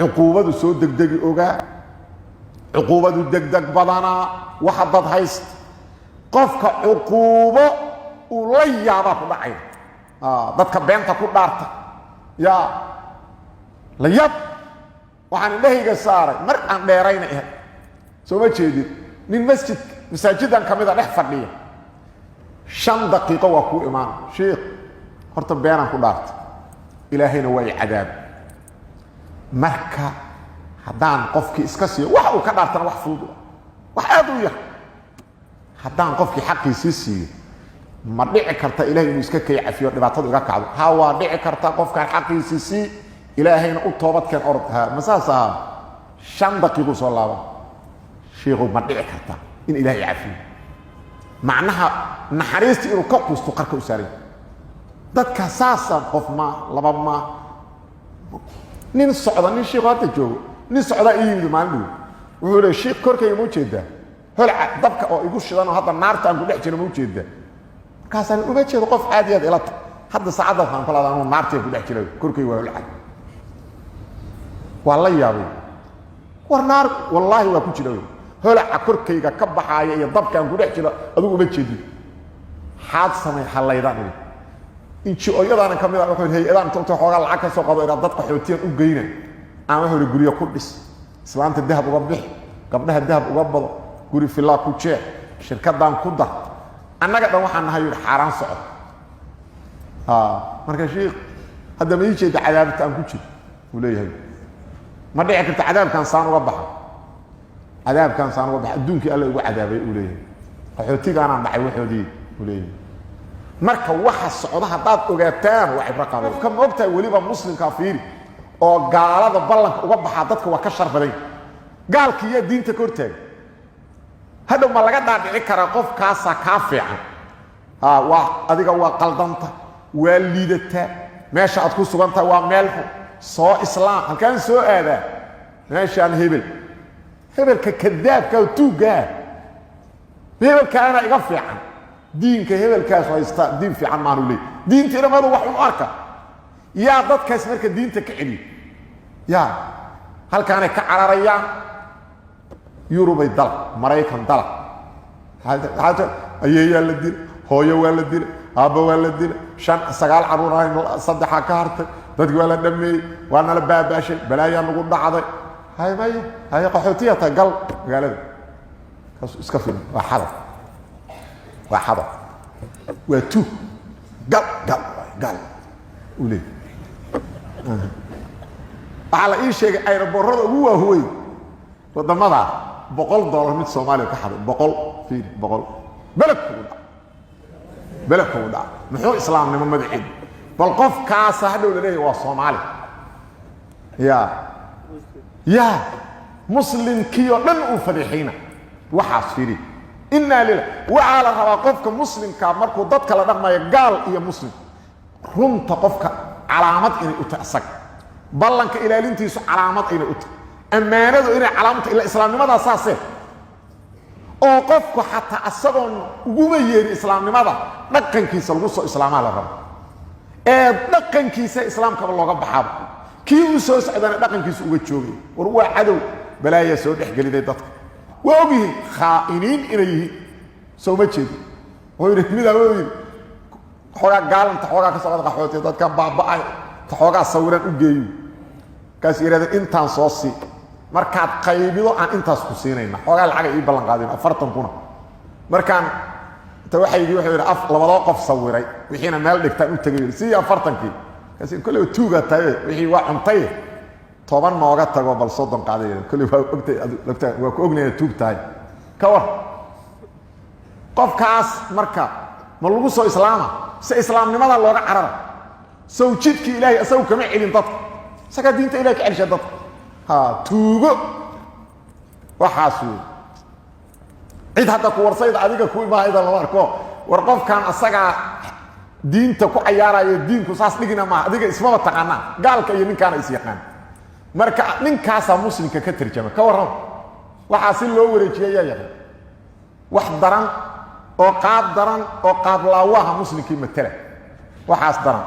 Cuquubadu soo degdegi ogaa, cuquubadu degdeg badanaa. Waxa dad haysta qofka cuquubo uu la yaabaa ku dhacaya. Dadka beenta ku dhaarta yaa la yaab. Waxaan indhahayga saaray mar aan dheerayna ahay, soo ma jeedin, nin masjid masaajidan ka mida dhex fadhiya. 5 daqiiqo waa kuu imaana: "Shiikh, horta beenaan ku dhaartay, Ilaahayna waa i cadaab. Marka haddaan qofkii iska siiyo wax uu ka dhaartana, wax fudud, wax aad u yar, haddaan qofkii xaqiisii siiyo, ma dhici karta Ilahay inuu iska kay cafiyo, dhibaatadu iga kacdo?" Ha, waa dhici karta. Qofkaan xaqiisii sii, Ilaahayna u toobadkeen, orod. Ha, ma saas ahaa? 5 daqiiquu soo laaban: "Shiikhu, ma dhici karta in Ilahay cafiyo?" Macnaha naxariistii inuu ka quusto qarka u saaray. Dadka saasa qof maa, laba maa, nin socda, nin shiiku hadda joogo, nin socdaa ii yimid maalin dhow. Wuxuu leey: "Shiikh, korkayga ma ujeedaa holca dabka oo igu shidanoo hadda naarta aan ku dhex jiro? Ma ujeedaa?" Markaasaan uma jeedo, qof caadiyaad ilata. Hadda saacaddaas aan kula anuu naartian ku dhex jira, korkayga waa holca. Waa la yaabay. "War naar wallaahi waa ku jira, holaca korkayga ka baxaaya iyo dabkaan ku dhex jiro adigu uma jeedin. Xaad samay hallaydaan ii inji-oyadaana ka mid a." Wuxuu hay-adaan inta xoogaa lacag ka soo qado inaad dad qaxootiyan u geyna aan. Wuxuu ihi: "Guryo ku dhis, islaanta dahab uga bix, gabdhaha dahab uga bado, guri filaa ku jeex, shirkadaan ku dar. Annaga dhan waxaan nahay," yidhi, "xaaraan socod." "Marka shiikh, hadda ma ii jeeda cadaabta aan ku jiro?" uu leeyahay. "Ma dhici karta cadaabkaan saan uga baxa? Cadaabkaan saan uga baxa? Adduunkii Alla igu cadaabay," uu leeyahay, "qaxootigaanaan dhacay waxoodii," uu leeyahay. Marka waxa socda haddaad ogaataan, waa cibro qaaday. Qofka ma ogtahay weliba muslimkaa fiiri oo gaalada ballanka uga baxaa, dadka waa ka shar badan. Gaalki yaa diinta ka hortaaga? Hadhow ma laga dhaadhici karaa qofkaasaa kaa fiican? Waa adiga, waa qaldanta, waa liidataa, meesha aad ku sugan tahay waa meel xun, soo islaam. Halkaan soo aadaa meeshaan hebel, hebelka kadaabka oo tuuggaa, hebelkaana iga fiican. Diinka hebelkaas haysta diin fiican maanu leey. Diinta idhamadu wax un arka. Yaa dadkaas marka diinta ka celiyo? Yaa halkaanay ka cararayaan? Yurubay dalab, Maraykan dalab. Ayeeyaa la dila, hooyo waa la dila, aabba waa la dila, shan sagaal carruur ahayn saddexaa ka hartay, dadki waa la dhameeyey, waa nala baabaashay, balaayaa nagu dhacday. Hay maya, hay qaxootiya tahay, gal magaalada. Kaas iska filan waa xadar, waa xadar, waa tuug. Gal, gal, gal uu leey. Waxaa la ii sheegay airport-ada ugu waahuwey waddamada $100 mid Soomaaliya ka xaday. 100, fiiri, 100. Beled kugu dhac, beled kugu dhac. Muxuu islaamnimo madaxeed? Bal qofkaasa hadhow la leeyahy waa Soomaali. Ya muslimkii oo dhan uu fadiixayna. Waxaas fiiri. Innaa lillah. Waxaa la rabaa qofka muslimkaa markuu dadka la dhaqmayo, gaal iyo muslim, runta qofka calaamad inay u tahay, asaga ballanka ilaalintiisu calaamad inay u tahay, ammaanadu inay calaamad tahay. Ila islaamnimadaa saasee oo qofku xataa asagoon uguma yeerin islaamnimada, dhaqankiisa lagu soo islaamaa la raba. Ee dhaqankiisa islaamkaba looga baxaaba, kii uu soo socdana dhaqankiisa uga joogay. War waa cadow, balaayaa soo dhexgeliday dadka. Waa og yihiin khaa'iniin inay yihiin, soo ma jeedin? Wuxuu yidhi midaa, wuxuu yidhi xoogaa gaalanta xoogaa ka socda qaxootiya, dadkan baaba'ay ta xoogaa sawiraan u geeyo. Markaas yidhahdeen: "Intaan soo sii, markaad qaybido aan intaas ku siinayna." Xoogaa lacaga ii ballan qaadeen, 40 kuna. Markaan inta waxaygii, wuxuu yidhi, af labadoo qof sawiray, wixiina meel dhigtaan u tegay, yidhi: "Sii 40-kii." Markaas: "Kolley tuugaa tahay, wixii waa cuntay, 10 nooga tago, bal 30 qaaday. Kolley waa ogtay, waa ku ognay inaad tuug tahay." Ka war qofkaas marka ma lagu soo islaama se islaamnimada looga carara? Sow jidkii Ilaahay isagu kama celin dadka, isagaa diinta Ilahay ka celisha dadka. Ha tuugo waxaas wey. Cid hadda ku warsayda adiga ku imaayda lama arko. War qofkan asagaa diinta ku cayaaraya, diinku saas dhigina maaha. Adiga ismaba taqaanaa, gaalka iyo ninkaana is yaqaan. Marka ninkaasaa muslimka ka tarjama. Ka warrama waxaa si loo wareejiya? Yaa yaqaan? Wax daran oo qaab daran oo qaablaawaha muslimkii matala, waxaas daran.